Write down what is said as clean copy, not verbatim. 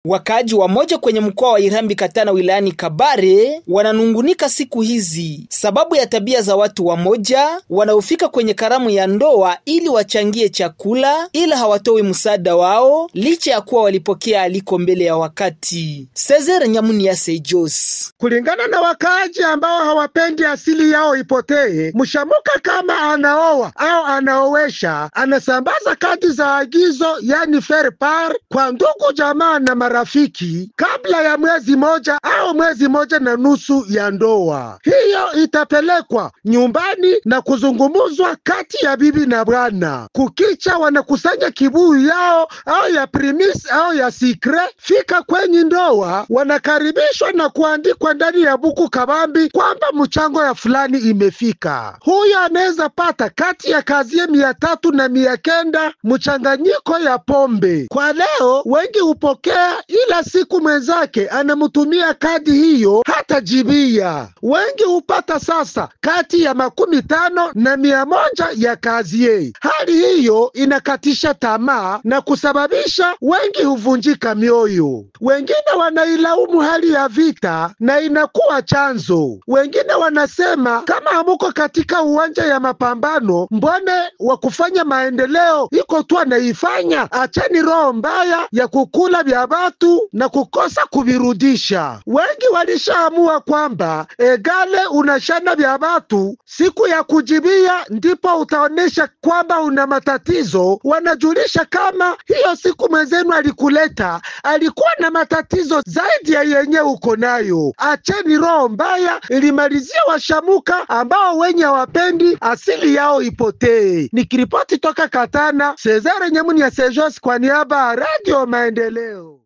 Wakaaji wa moja kwenye mkoa wa Irambi Katana wilayani Kabare wananungunika siku hizi sababu ya tabia za watu wa moja wanaofika kwenye karamu ya ndoa ili wachangie chakula ila hawatoi msaada wao licha ya kuwa walipokea aliko mbele ya wakati. Cesar Nyamunia Sejos. Kulingana na wakaaji ambao hawapendi asili yao ipotee, mshamuka kama anaoa au anaowesha anasambaza kadi za agizo, yani fair par, kwa ndugu jamaa na marafiki kabla ya mwezi moja au mwezi moja na nusu ya ndoa. Hiyo itapelekwa nyumbani na kuzungumuzwa kati ya bibi na bwana. Kukicha wanakusanya kibuyu yao au ya primis au ya sikre. Fika kwenye ndoa wanakaribishwa na kuandikwa ndani ya buku kabambi kwamba mchango ya fulani imefika. Huyo anaweza pata kati ya kazie 300 na 900 mchanganyiko ya pombe. Kwa leo wengi hupokea, ila siku mwenzake anamtumia kadi hiyo hata jibia. Wengi hupata sasa kati ya 50 na 100 ya kazie. Hali hiyo inakatisha tamaa na kusababisha wengi huvunjika mioyo. Wengine wanailaumu hali ya vita na inakuwa chanzo. Wengine wanasema kama hamuko katika uwanja ya mapambano, mbone wa kufanya maendeleo iko tu anaifanya. Acheni roho mbaya ya kukula vya watu na kukosa kuvirudisha. Wengi walishaamua kwamba egale unashana vya watu, siku ya kujibia ndipo utaonesha kwamba una matatizo. Wanajulisha kama hiyo siku mwenzenu alikuleta alikuwa na matatizo zaidi ya yenye uko nayo. Acheni roho mbaya, ilimalizia washamuka ambao wenye hawapendi asili yao ipotee. Nikiripoti toka Katana, Cesare Nyamunia Sejos kwa niaba ya Radio Maendeleo.